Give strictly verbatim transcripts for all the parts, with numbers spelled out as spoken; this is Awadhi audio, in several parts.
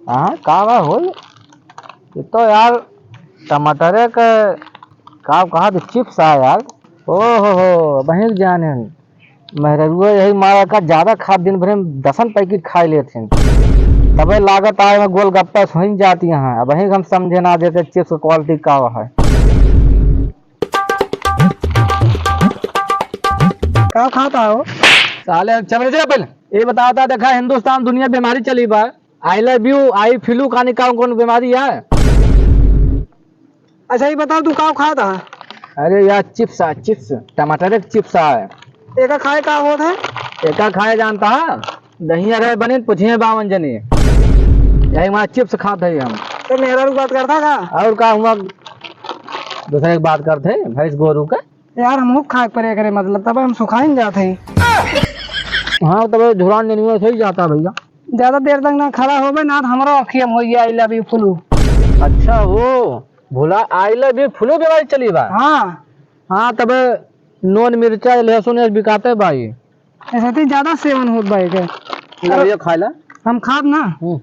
हाँ, का बा होई? ये तो यार टमाटरे के का कहा तो चिप्स आ यार। ओ हो हो, बहिन जाने मेहररुआ यही मारा का ज्यादा खा, दिन भर में दसन पैकेट खाई लेत हैं। तबे लागत आए में गोलगप्पा सोइन जाती हैं। अब वही हम समझे ना देते चिप्स के क्वालिटी का है। का खाता हो? साले चल रे पहले। ये बताता देखा हिंदुस्तान दुनिया बीमारी चली बा। I love you, I feel you, कानी का कौन बीमारी है? अच्छा, ये बताओ, तू का खाता है? अरे यार, चिप्स आ, चिप्स, टमाटर के चिप्स आ। एका खाए का होत है? एका खाए जानता है? दहिया रहे बनिन, पूछिए बावन जनी। यही हमारा चिप्स खात है हम। तो मेरा भी बात करता था। और का हुआ? दूसरे की बात करते हैं, भैंस गोरू का। यार, हमहू खाए परे करे, मतलब, तब हम सुखाइन जात है। हाँ, तब झुरान नेनुआ से ही जाता भैया। ज्यादा देर तक ना खड़ा होबे ना, तो हमरो अखिया में होइया I love you flu। अच्छा, वो भुला I love you flu बीमारी चली बा। हाँ। हाँ, तब नून, मिर्चा, लहसुन ये बिकाते भाई। ऐसे तो ज्यादा सेवन होत बा एके। ला भैया, खा ला। हम खाब ना। हम्म।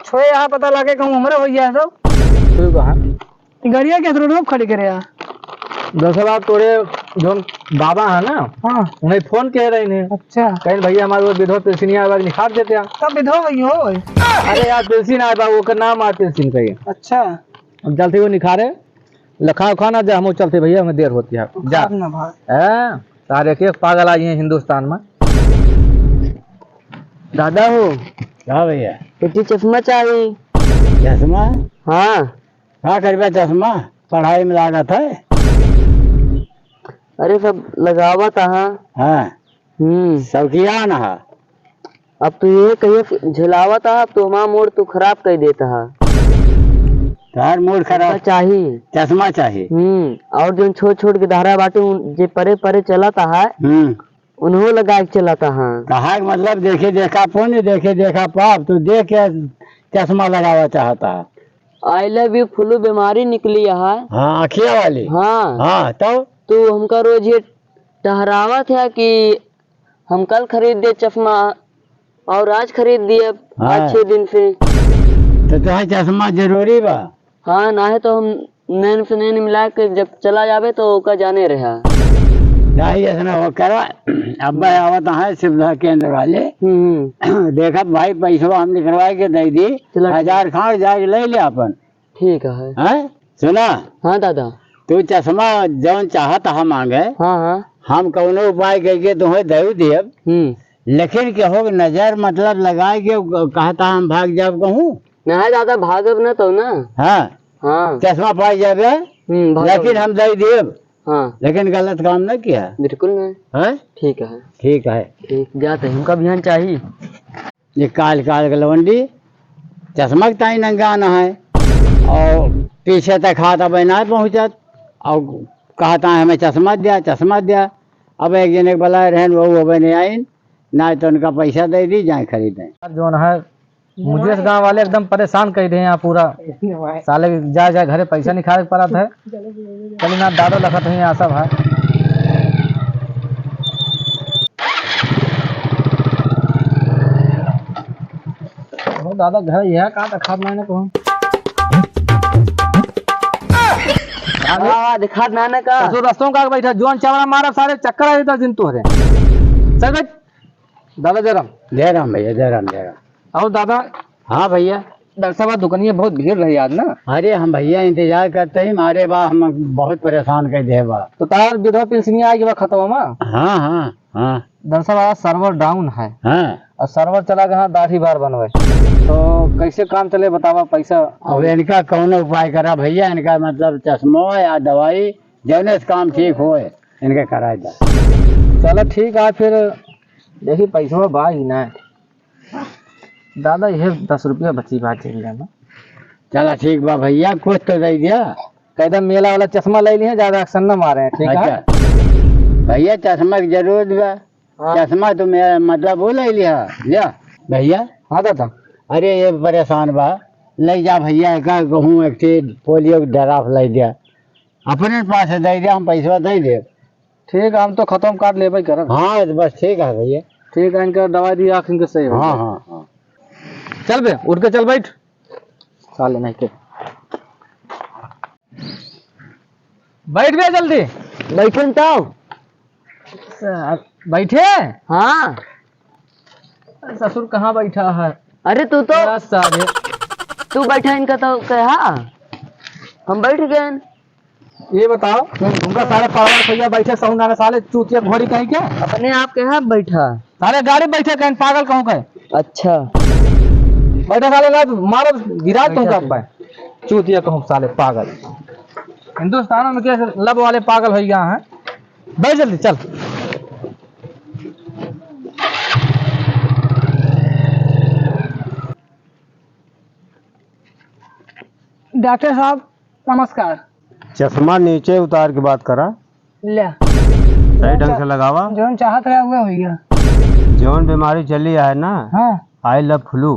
छोए यहाँ पता लगे कहूँ हमरे होइया है तो। ठीक है। गाड़िया के रोड में खड़ी करे यार। दरअसल आप तोरे जौन बाबा है ना, हाँ। उन्हें फोन कह रहे हैं। अच्छा। कहीं भैया हमारे वो विधवा पेंशनिया वाला निकाल देते हैं। कब विधवा भैया हो? अरे यार पेंशन आए बा, ओकर नाम आए पेंशन का ही। अच्छा। हम चलते वो निखारे, लखा उखा ना जा, हम चलते भैया, हमें देर होती है। जा। खाब ना भाई। हैं? सारे के पागल आ गए हैं हिंदुस्तान में। दादा हो। का भैया? बेटी चश्मा चाही। चश्मा? हाँ। का करबे चश्मा? पढ़ाई में लागत है। अरे सब लगावत आहा। हाँ। हम्म। सब किया ना हा। अब तू ये कहिए कि झेलावत आहा, अब तू हमार मूड तू खराब कर देत आहा। तार मूड खराब। चश्मा चाही। चश्मा चाही। हम्म। और जो छोट छोट के धारा बाटे उन-, जे परे परे चलत आहा, हम्म। उन्हों लगा के चलत आहा। कहा के मतलब देखे देखा पुण्य, देखे देखा पाप, तू देख के चश्मा लगावा चाहता है। I love you flu बीमारी निकली है। हाँ, अखिया वाली। हाँ। हाँ, तो? तू हमका रोज ये टहरावत है कि हम कल खरीद दे चश्मा और आज खरीद दिए, हाँ। आज छह दिन से। तो तुहे चश्मा जरूरी बा? हाँ, ना है तो हम नैन से नैन मिला के जब चला जाबे तो ओका जाने रहा। नहीं, ऐसा ना हो करा। अब आवत है सुविधा केंद्र वाले। हम्म। देखत भाई, पैसवा हम निकलवा के दे दी। चला ठीक। हजार खाड़ जाके ले ले अपन। ठीक है। हैं? सुना? हाँ दादा। तू चश्मा जौन चाहत हा मांगे, हाँ, हाँ। हम कौनो उपाय करके तुम्हें दे देब। हम्म। लेकिन केहू के नजर मतलब लगाए के कहता हम भाग जाब कहूँ? नहीं दादा, भागब ना तो ना। हाँ। हाँ। चश्मा पाई जाबे, हम्म, भागब लेकिन ना। हम दे देब। हाँ। लेकिन गलत काम ना किया। बिल्कुल नहीं। हैं? ठीक है। ठीक है। ठीक, जाते हैं, हमका बिहान चाहिए। ये काल काल के लवंडी चश्मा के ताई नंगा न है और पीछे तक हाथ अब ना पहुँचत और कहता है, "हमें चश्मा दिया, चश्मा दिया।" अब एक जने के बुलाए रहन, वो अब नहीं आइन, ना तो उनका पैसा दे दी, जाए खरीदें। यार, जौन है, मुझे इस गाँव वाले एकदम परेशान कर दे हैं यहाँ पूरा। साले जाए जाए घरे पैसा निकाले के पड़त है। चलिए ना, दादा लखत है यहाँ सब है। ओ दादा, घर यह का देखात नहीं ना कहूँ। हाँ, देखात ना ना का। तो रस्तों का बैठा, जौन चावड़ा मारा, सारे चक्कर आए दस दिन तोहरे। चल बे। दादा जय राम। जय राम भैया, जय राम, जय राम। और दादा? हाँ भैया। दरअसल बा दुकनिया बहुत भीड़ रही आज ना। अरे हम भैया इंतजार करते ही मारे बा, हम बहुत परेशान कर दे बा। तो तार विधवा पेंशनिया आए के बा खतवा मा? हाँ, हाँ, हाँ। दरअसल आज server down है। हाँ। और server चला गया दाढ़ी बार बनवे। तो कैसे काम चले बतावा पैसा? अब इनका कौन उपाय करा भैया, इनका मतलब चश्मो या दवाई जौने से काम ठीक होए, इनके कराए दा। चलो ठीक है फिर, देखी पैसवा बा ही ना। दादा, ये दस रुपया बची बा, चल जाना। चला ठीक बा भैया, कुछ तो दे दिया। कहता मेला वाला चश्मा ले लिए, ज्यादा action ना मारे, ठीक है? अच्छा। भैया, चश्मा की जरूरत बा। हाँ। चश्मा तो मेरा मतलब वो ले लिया, लिया। भैया। हाँ दादा। अरे, ये परेशान बा, ले जा भैया, का कहूँ एक ठे पोलियो की ड्राप ले दिया। अपने पास से दे दिया, हम पैसा दे दे। ठीक है, हम तो खतम कर लेबे करब। हाँ, तो बस ठीक है भैया। ठीक है, इनका दवाई दी, आँख इनके सही हो हाँ, जाए। हाँ, हाँ। चल बे, उठ के चल, बैठ। साले नहीं के। बैठ बे जल्दी। बैठन तो। सा-, बैठे? हाँ। ससुर कहाँ बैठा है? अरे तू तो, क्या साले? तू बैठा इनका तो कहा, हम बैठ गए। ये बताओ, तुमका सारे पागल भैया बैठे सहू नाना साले चूतिया घोड़ी कहीं के? अपने आप के हाथ बैठा। सारे गाड़ी बैठे कहीं पागल कहूँ के? अच्छा। बैठे साले ना मारो गिरा तुमका बैठा। चूतिया कहूँ साले पागल। हिंदुस्तान में क्या लब वाले पागल हो गया है? बैठ जल्दी चल। डॉक्टर साहब, नमस्कार। चश्मा नीचे उतार के बात करा। ले। सही ढंग से लगावा। जौन चाहत रहे, उहे होइगा। जौन बीमारी चली है ना, हाँ। I love flu।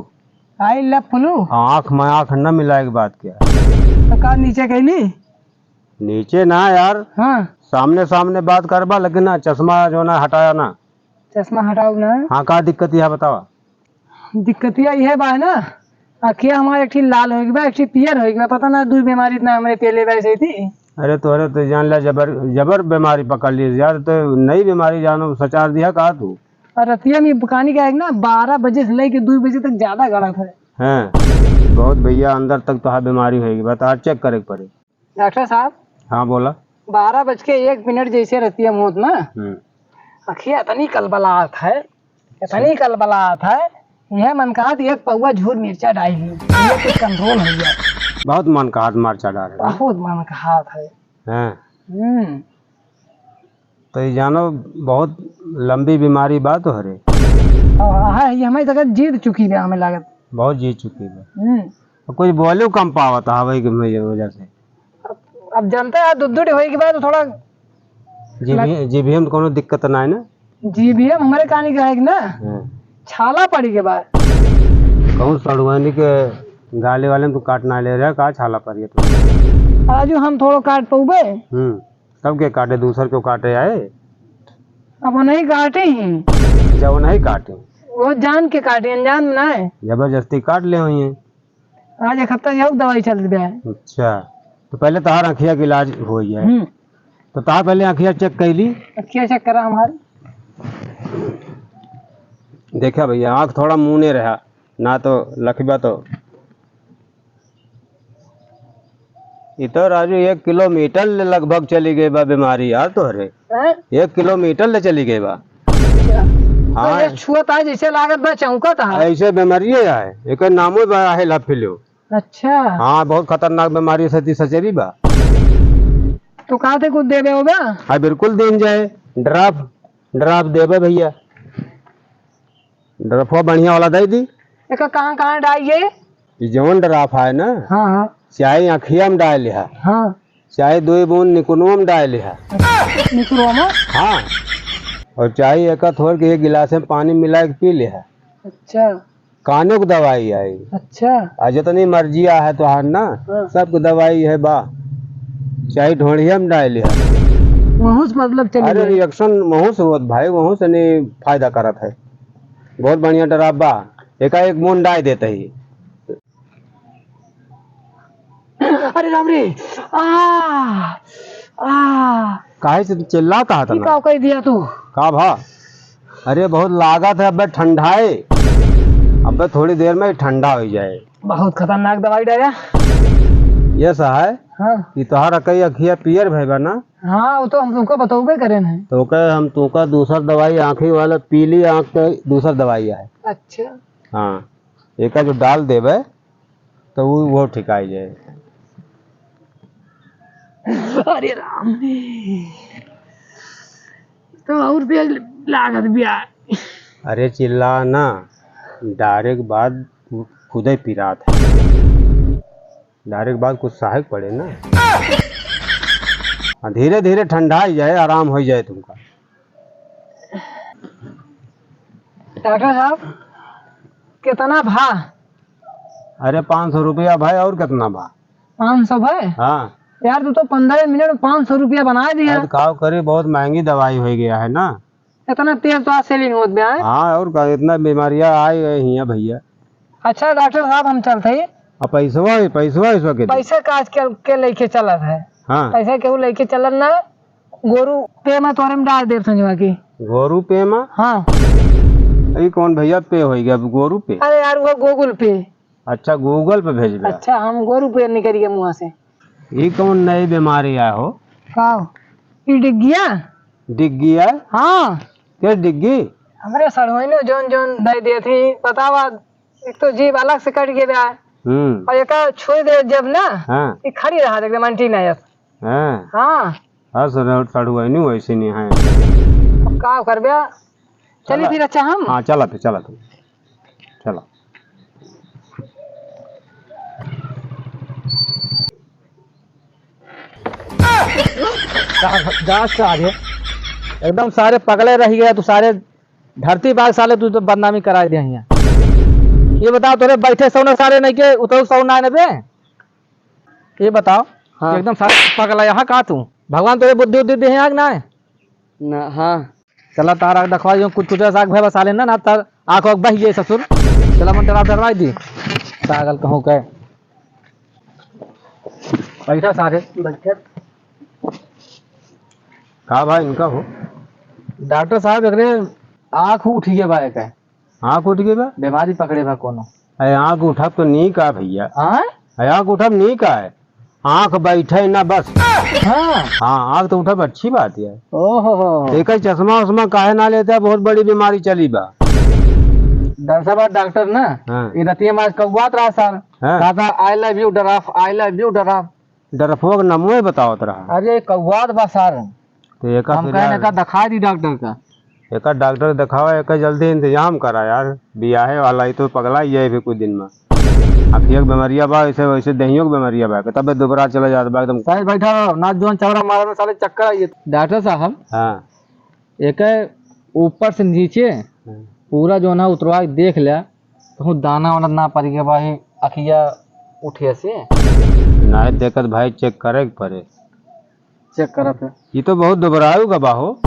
I love flu? आँख में आँख न मिलाए के बात किया। तो का नीचे कैली? नीचे ना यार। हाँ। सामने सामने बात करबा, लेकिन ना, चश्मा जो ना हटाया ना। चश्मा हटाओ ना। हाँ, का दिक्कत यह बतावा? दिक्कतिया इहे बा ना, अखिया हमार एक ठी लाल होइ गई बा, एक ठी पियर होइ गई बा। पता ना, दुइ बीमारी इतना हमरे पेले बा ऐसे थी। अरे तोहरे तो जान ला, जबर, जबर बीमारी पकड़ ली यार, तो नई बीमारी जानो सचार दिया का तू? और रतिया में पानी का है ना, बारह बजे से लेके दुइ बजे तक ज्यादा गड़त है। हैं, बहुत भैया, अंदर तक तोहार बीमारी होई गई बा, तोहार चेक करे के पड़े। डॉक्टर साहब। हाँ, बोला। बारह बज के एक मिनट जैसे रतिया में होत ना, हम्म। अखिया इतनी कलबलात है, इतनी कलबलात है, यह मन कहत एक पौवा झूर मिर्चा डाल ली, ये कुछ कंट्रोल हो गया। बहुत मन कहत मिर्चा डाल रहे। बहुत मन कहत है। हाँ। हम्म। तो ये जानो, बहुत लंबी बीमारी बा तोहरे। हाँ, हाँ, ये हमारी जगह जीत चुकी है, हमें लागत। बहुत जीत चुकी बा। हम्म। कुछ बोले कम पावत है वही के वजह से। अब, अब जनते हैं, दूध दूध होई के बाद थोड़ा जीभी, लग- जीभी में कोनो दिक्कत ना है ना? जीभी में हमारे कहानी का है कि ना? हाँ। छाला पड़ी के बाद। कहूँ सड़ुआनी के गाले वाले में तू काट ना ले रहा, का छाला पड़ी है तू? राजू, हम थोड़ो काट पउबे? हम्म, तब के काटे, दूसर क्यों काटे आए? अब नहीं काटे ही। जब नहीं काटे। वो जान के काटे, अनजान में ना है। जबरदस्ती काट ले हुई है। आज एक हफ्ता से और दवाई चल रही है। अच्छा, तो पहले तहार आँखिया के इलाज हो जाए। हम्म। तो तहार पहले आँखिया चेक कर ली। आँखिया चेक करा हमार। देखा भैया, आँख थोड़ा मुने रहा, ना तो लखबा तो। ई तो राजू एक किलोमीटर ले लगभग चली गई बा बीमारी यार तोहरे। हैं? एक किलोमीटर ले चली गई बा। अच्छा। हाँ। तो ये छुअत है, जैसे लागत बा चौंकत है। ऐसे बीमारी है, एकर नामो बा है लफिलो। अच्छा। हाँ, बहुत खतरनाक बीमारी सती सचेरी बा। तो कहाँ से कुछ देबे होगा? हाँ, बिल्कुल देन जाए, ड्राप, ड्राप देबे भैया। ड्रफवा बढ़िया वाला दे दी। एका कहाँ, कहाँ डालिए? ई जवन ड्रफ है ना, हाँ, हाँ। चाहे आँखिया में डाल लिहा, हाँ। चाहे दो बूंद निकुनवा में डाल लिहा। निकुनवा में? हाँ। और चाहे एका थोड़ के एक गिलास में पानी मिला के पी लिहा। अच्छा। कानो के दवाई आई। अच्छा। आ जितनी मर्जी आ है तोहार ना, हाँ। सबके दवाई है बा। चाहे ढोढ़िया में डाल लिहा। वहूँ से मतलब चली अरे जाए। रिएक्शन वहूँ से होत भाई, वहूँ से नहीं फायदा करत है। बहुत बढ़िया ड्राप बा, एकाएक मुंह डाय देत ही। अरे राम रे, आ, आ। काहे से चिल्ला कहा था ई ना? का कह दिया तू? का भा? अरे बहुत लागत है, अबे ठंडाए, अबे थोड़ी देर में ठंडा हो जाए। बहुत खतरनाक दवाई डाला। ये सहाय हाँ। कि तोहार कई अखिया पियर भई बा ना? हाँ, वो तो हम तुमको बतौबे करेन है। तो ओके हम तुमका दूसर दवाई आँखी वाला पीली आँख के दूसर दवाई है। अच्छा। हाँ, एका जो डाल देबे तो वो, वो ठिकाई जाए। अरे राम रे, तो और तेज लागत बिया। अरे चिल्ला ना, डायरेक्ट बात खुदे पिरात है। डायरेक्ट बात कुछ सहायक पड़े ना। हाँ, धीरे धीरे ठंडा ही जाए, आराम हो जाए तुमका। डॉक्टर साहब, कितना भा? अरे पाँच सौ रुपया भाई, और कितना भा? पाँच सौ भाई? हाँ। यार, तू तो पन्द्रह मिनट में पाँच सौ रुपया बना दिया। अरे, काव करे, बहुत महंगी दवाई हो गया है ना। इतना तेज तो आज सेलिंग होत बा, हैं? हाँ, और का, इतना बीमारियां आए गए हियाँ भैया। अच्छा डॉक्टर साहब, हम चलत हई। आ पैसवा, पैसवा, पैसवा के दे? पैसा का आजकल के लेके चलत है? हाँ। पैसा केहू लेके चलत ना, गोरू पे में तोरे में डाल देब संजवा की। गोरू पे में? हाँ। ई कौन भैया पे होई गया, गोरू पे? अरे यार, वो Google Pay। अच्छा, Google पे भेजबे? अच्छा, हम गोरू पे निकल गए मुँह से। ई कौन नई बीमारी आय हो? का हो? ई डिग्गिया? डिग्गिया? हाँ। के डिग्गी? हमरे सड़ुआइनो जौन जौन दे दिए थी, बतावा, एक तो जीभ अलग से कट गया बा। हम्म। और एका छुई दे जब ना, हाँ। ई खड़ी रहा एकदम antenna यस। हाँ। हाँ। हाँ, सर, सड़ुआइनो वैसे नहीं है। अब का करबे? चली चला। फिर, अच्छा, हम? हाँ, चला फिर, चला तू। चला। जा, जा सारे, एकदम सारे पगले रह गया तू, सारे धरती बाग साले, तू तो बदनामी कराइ दे हियाँ। ये बताओ, तोरे बैठे सौना सारे नहीं के, उतरू सौना है ना बे? ये बताओ, हाँ। एकदम सारे पगला यहाँ का तू? भगवान तोरे बुद्धि उद्धि दे हैं आग ना है? ना, हाँ। चला तारा देखवा, यूं कुछ कुछ ऐसा आग भय बसा लेना ना, तार आँख आँख बह गई ससुर। चला मन डरा डरवाई दी। पागल कहूँ के। बैठा सारे। बैठा। का भाई इनका हो? डॉक्टर साहब, एकरे आँख उठ गया बा, एक है। आँख उठ गई बा? बीमारी पकड़े बा कोनो। अरे आँख उठब तो नीक आ भैया। हाँ? अरे आँख उठब नीक आए। आँख बैठे ना बस। हाँ। हाँ, आँख तो उठब अच्छी बात है। ओहो हो। एकर चश्मा उश्मा काहे ना लेते हैं, बहुत बड़ी बीमारी चली बा। डॉक्टर साहब, डॉक्टर ना, हाँ। ये रतिया में आज कौवात रहा सर। हाँ। कहा था, "I love you, डराफ, I love you, डराफ।" डरफुआ के नमवे बतावत रहा। अरे, कौवात बा सर। तो एका हम फिर कहे यार, एका दिखा दी डॉक्टर का। एका डॉक्टर दिखावा, एका जल्दी इंतजाम करा यार, बियाहे वाला ही तो पगला ही है भी कुछ दिन में। अखिया के बीमारिया बा, ऐसे वैसे दहियों के बीमारिया बा, तबे दुबरा चला जात बा एकदम। साहब बैठा रहो, ना जोन चौरा मारा में साले चक्कर आई है। डॉक्टर साहब, हाँ। एके ऊपर से नीचे हाँ। पूरा जो ना उतरवा के देख लिया, कहूँ दाना वाना ना पड़ गया भाई, अखिया उठे से। ना देखत भाई, चेक करे के पड़े। चेक करत है। ये तो बहुत दुबरायु का बा हो।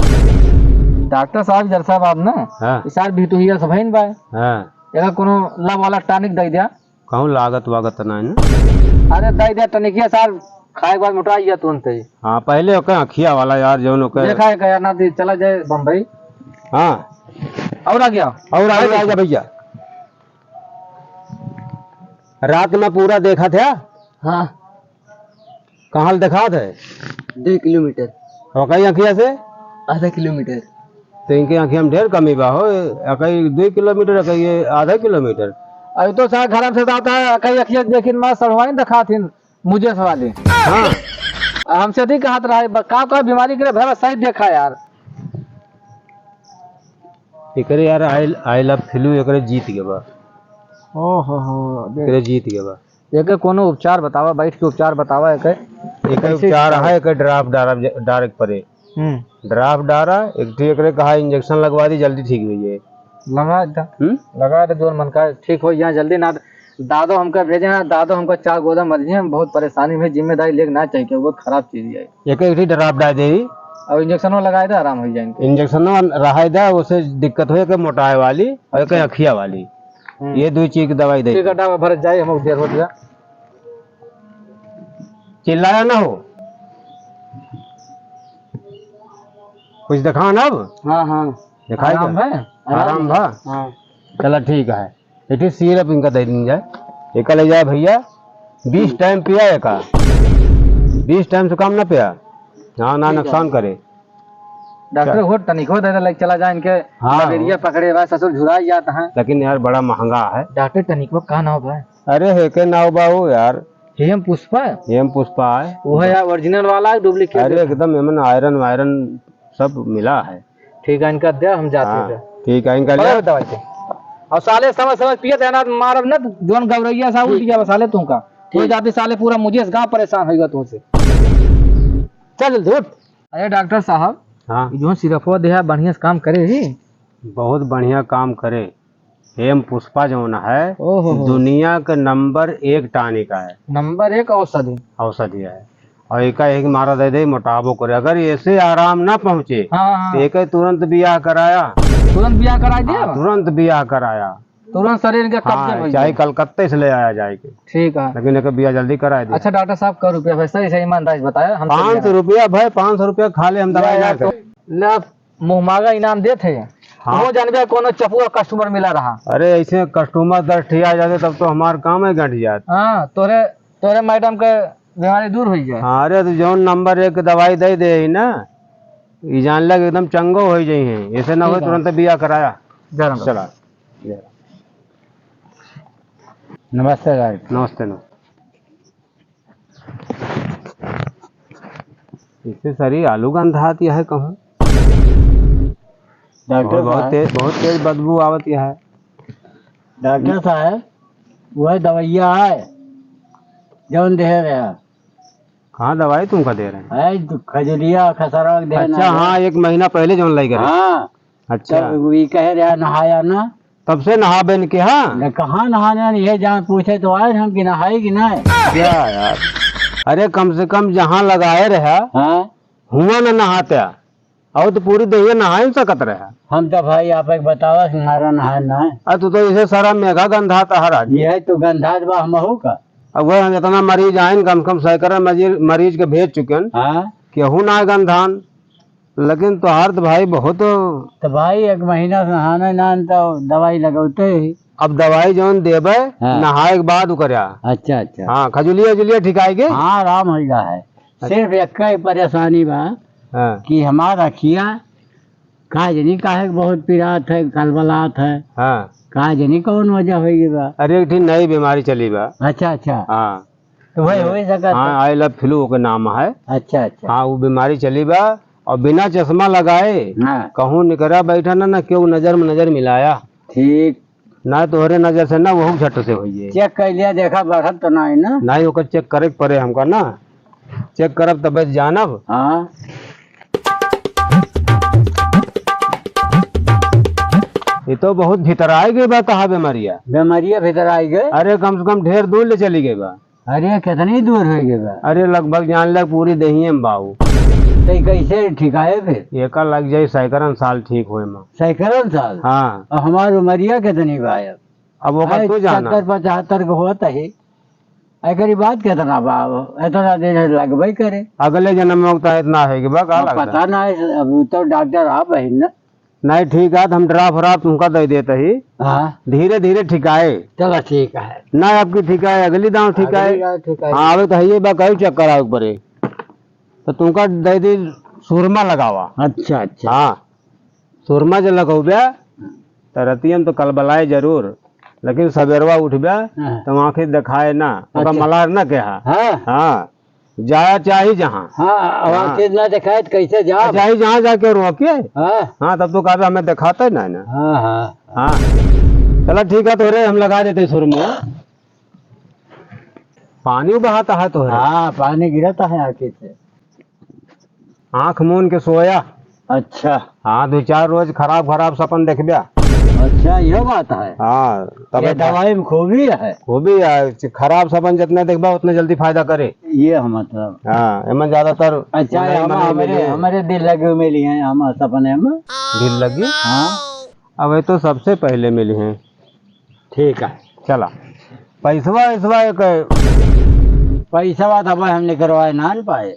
डॉक्टर साहब, जर साहब आप ना, हाँ। इस साल भी तो हिया सब है बाय। हाँ। एका कोनो लव वाला टॉनिक दे दिया। कहूँ लागत वागत ना है ना? अरे दे दिया टॉनिक, ये साल खाए के बाद मोटा गया तुरंत ही। हाँ, पहले ओके अखिया वाला यार, जौन ओके देखा है क्या यार, ना दी, चला जाए बम्बई। हाँ। और आ गया? और आ गया, आ गया भैया। रात में पूरा देखा था? हाँ। कहाँ देखात है? दो किलोमीटर। और कई अखिया से? आधा किलोमीटर। तो इनके अखिया में ढेर कमी बा हो, कई दो किलोमीटर, कई आधा किलोमीटर। अरे तो सारा घर से जाता है, कई अखिया देखिन माँ सड़वाइन देखात हिन। मुझे सवाल है। हाँ। हमसे अधिक हाथ रहा है, ब-, का, का बीमारी करे, भला सही देखा यार। एकरे यार, I, I love flu एकरे जीत गए बा। ओ हो हो, देख। एकरे जीत गए बा। एकर कोनो उपचार बतावा, बैठ के उपचार बतावा एकर। एकर कैसे उपचार उपचार? है, एकर ड्राप डारा, डारे के पड़े। हम्म। ड्राप डारा, एक ठे एकरे कहा इंजेक्शन लगवा दी, जल्दी ठीक हो जाए। लगा दे। हम्म? लगा दे, जोन मन का ठीक हो जाए जल्दी ना। दादो हमका भेजे हैं, दादो हमका चार गोदा मर गए हैं, बहुत परेशानी में, जिम्मेदारी लेके ना चाहिए, बहुत खराब चीज है। एक, एक ठे ड्राप डाल दे। और इंजेक्शनो लगाए दे, आराम हो जाए इनके। इंजेक्शनो रहाई दे, उसे दिक्कत हो के मोटाए वाली, और एक अच्छा। अखिया वाली। हम्म। ये दो चीज की दवाई दे। ठीक है, डॉक्टर भरत जाए, हम देर हो गया। चिल्लाया ना हो। कुछ दिखा ना अब? हाँ, हाँ। दिखाई आराम दे। है? आराम आराम है? हाँ। चला ठीक है। एक ठे सिरप इनका दे दीन जाए। एका ले जाए भैया, बीस हम्म। टाइम पिया एका। बीस टाइम से कम ना पिया। हाँ, ना ठीक है। नुकसान करे। डॉक्टर क्या? हो, तनिक हो, दादा, लाइक चला जाए इनके हाँ। मलेरिया पकड़े बा, ससुर झुराई जात हैं। लेकिन यार, बड़ा महंगा है। डॉक्टर तनिक हो, का नाव बा? अरे, हेके नाव बा हो यार। हेम पुष्पा? हेम पुष्पा है। वो है यार, ओरिजिनल वाला है, डुप्लीकेट अरे, है? एकदम एमन आयरन वायरन सब मिला है। ठीक है, इनका दे, हम जाते हाँ, हैं। ठीक है, इनका ले। बगैर दवाई के। और साले समय समय पियत है ना, मारब ना, जोन गौरैया सा उठ ठीक। गया साले तुमका। कोई ठीक। जाते साले पूरा मुझे गाँव परेशान होगा तुमसे। चल जल्दी उठ। अरे डॉक्टर साहब, हाँ। ई जोन सिरपवा देहा बढ़िया से काम करे ही? बहुत बढ़िया काम करे। हेम पुष्पा जौन है, ओहो हो। दुनिया के नंबर एक टॉनिक है। नंबर एक औषधि। औषधि है। और एका एक मारा दे दे, मोटाबो करे। अगर ऐसे आराम ना पहुँचे, हाँ, हाँ। तो एका तुरंत बियाह कराया। तुरंत बियाह कराई दिया? हाँ, तुरंत बियाह कराया। तुरंत शरीर के कब्जे हाँ, में चाहे जाए। कलकत्ते से ले आया जाए के। ठीक है। लेकिन एकर बियाह जल्दी कराए दे। अच्छा डॉक्टर साहब, कै रुपया भाई, सही सही ईमानदारी से बताया, हम चल पाँच सौ जाएंगे। रुपया भाई, पाँच सौ रुपया खाली हम दवाई या ना तो करें। ले, मुँह मांगा इनाम देत है। हाँ। वो जानबे कोनो चपुआ customer मिला रहा। अरे ऐसे customer दस ठिया जाते तब तो हमार काम है गंठ जात। हाँ, तोरे, तोरे मैडम के बीमारी दूर हो जाए। हाँ, अरे तो जौन नंबर एक दवाई दे दे ही ना, ई जान लग एकदम चंगो हो जाई है। ऐसे ना हो ठीक है। तुरंत बिया कराया। जय राम। चला। नमस्ते डॉक्टर। नमस्ते, नमस्ते। इसे सरी आलू गंधात यह कहूँ। डॉक्टर बहुत, बहुत साहब। तेज, बहुत तेज बदबू आवत यह। डॉक्टर साहब, वह दवाइया है, जौन दे रहे हैं। कहाँ दवाई तुमका दे रहे हैं? है, खजुलिया, खसरा के देना अच्छा, है। हाँ, एक महीना पहले जौन लाई करे। हाँ। अच्छा। तब वी कहे रहा, "नहाया ना?" तब से नहाबे न के, हाँ? न, कहाँ नहाने, ये जान पूछे तो आए हम कि नहाए कि नहीं? क्या यार? अरे, कम से कम जहाँ लगाए रहा, हाँ? हुआ न नहाते, और तो पूरी दहिया नहाए न सकत रहा। हम तो भाई आप एक बतावा कि हमारा नहाए ना है। अरे, तू तो इसे सारा मेघा गंधा तहरा जी। ये तो गंधा बा हमहू का। अब वह हम इतना मरीज आइन, कम से कम सैकड़ों मरीज, मरीज के भेज चुके हैं। हाँ? केहू ना गंधान। लेकिन तोहार तो भाई बहुत तो भाई, एक महीना से नहाने ना, तो दवाई लगौते ही। अब दवाई जौन देबे, हाँ। नहाए के बाद ओकरा। अच्छा, अच्छा। हाँ, खजुलिया उजुलिया ठिकाए के? हाँ, आराम हो गया है। अच्छा। सिर्फ एक ही परेशानी बा हाँ। कि हमार अखिया का जनी काहे के बहुत पिरात है, कलबलात है। हाँ। का जनी कौन वजह होई बा? अरे, एक ठे नई बीमारी चली बा। अच्छा, अच्छा। हाँ। तो वही होई सकत हाँ, है। I love flu ओके नाम है। अच्छा, अच्छा। हाँ, वो बीमारी चली बा और बिना चश्मा लगाए हाँ। कहूँ निकरा बैठा ना, ना केहू नजर में नजर मिलाया। ठीक। ना तोहरे नजर से ना वहू झट से होइए। चेक कर लिया, देखा बढ़त तो ना है ना? नहीं, ओकर चेक करे के पड़े हमका ना। चेक करब तबे जानब। हाँ। ये तो बहुत भीतर आए गए बा, कहा बीमारिया? बीमारिया भीतर आए गए? अरे, कम से कम ढेर दूर ले चली गए बा। अरे, कितनी दूर होइ गए बा? अरे, लगभग जान ले पूरी दहिये में बाऊ। तो कैसे ठीक आए फिर? एका लग जाई सैकड़न साल ठीक होए में। सैकड़न साल? हाँ। और हमार उमरिया कितनी बा अब? अब ओकर अरे, तू जाना। सत्तर पचहत्तर के होत है। एकरी बात कितना बा? इतना दिन लगबे करे। अगले जन्म में उतना इतना है कि बा, का अब लगता? पता ना है, अब तो डॉक्टर आप है ना। नहीं, ठीक है, तो हम ड्राप व्राप तुमका दे देते ही। हाँ। धीरे धीरे ठिकाए। चलो, ठीक है। ना आपकी ठिकाए, अगली दांव ठिकाए। अगली दांव ठिकाए। हाँ, अबे तो है ये बा, कई चक्कर आवे पड़े। तो तुमका दे दी सुरमा लगावा। अच्छा, अच्छा। हाँ, सुरमा जो लगौबे, तो रतिया में तो कलबलाए जरूर, लेकिन सबेरवा उठबे, हाँ। तो आँखें देखाए ना, ओका अच्छा। मलार ना कहा। हाँ। हाँ। जाया चाही जहाँ। हाँ, अब हाँ। आँखें ना देखाए तो कैसे जाब? चाही जहाँ जाके रोके। हाँ। हाँ, तब तो कहबे हमें देखाते ना ना। हाँ, हाँ। हाँ। चला ठीक है, तोहरे हम लगा देते सुर में। पानी बहाता है तोहरे। हाँ, पानी गिरता है आँखें से। आँख मून के सोया। अच्छा। हाँ, दो चार रोज खराब खराब सपन देखब्या। अच्छा, यह बात है। हाँ, तब ये दवाई में खूबी है। खूबी है, खराब सपन जितने देखबा उतने जल्दी फायदा करे। ये है मतलब। हाँ, एमन ज्यादातर अच्छा, ये हम हमारे, हमारे दिल लगे हुए मिली हैं, हम सपने में। दिल लगी? हाँ। अब ये तो सबसे पहले मिली हैं। ठीक है। चला, पैसवा, वैसवा एक पैसवा तो अब हम निकलवाए ना पाए।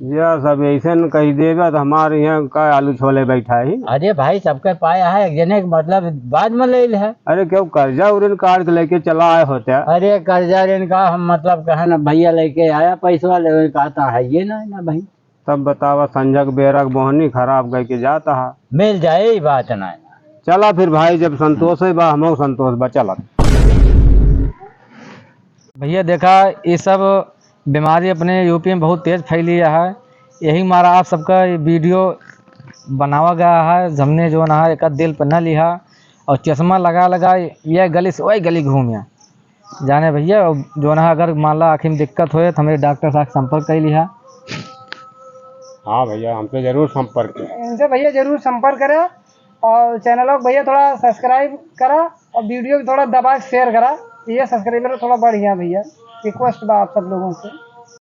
या सब ऐसे न कही देबे तो हमारे यहाँ का आलू छोले बैठा ही। अरे भाई, सबके पाया है, एक जने के मतलब बाद में ले ले है। अरे क्यों कर्जा उरिन काट के लेके चला आए होते? अरे कर्जा ऋण का हम मतलब कहे ना, भैया लेके आया पैसवा, ले कहता है ये ना, ना भाई। तब बतावा, संझक बेरक बोहनी खराब गई के जाता है। मिल जाए, ई बात ना है। चला फिर भाई, जब संतोष है बा, हमहू संतोष बा, चला। भैया देखा, ये सब बीमारी अपने यूपी में बहुत तेज फैली है, यही मारा आप सबका ये वीडियो बनावा गया है। हमने जो ना है, एक दिल पर न लिहा और चश्मा लगा लगा ये गली से वही गली घूम या। जाने भैया, जौन है, अगर मान ला आँखी में दिक्कत होए, तो हमरे डॉक्टर साहब से संपर्क कर लिहा। हाँ भैया, हमसे जरूर संपर्क करें। इनसे भैया जरूर संपर्क करें और चैनल को भैया थोड़ा subscribe करा और वीडियो को थोड़ा दबा के share करा। ये subscriber थोड़ा बढ़ गया भैया, request बा आप सब लोगों से।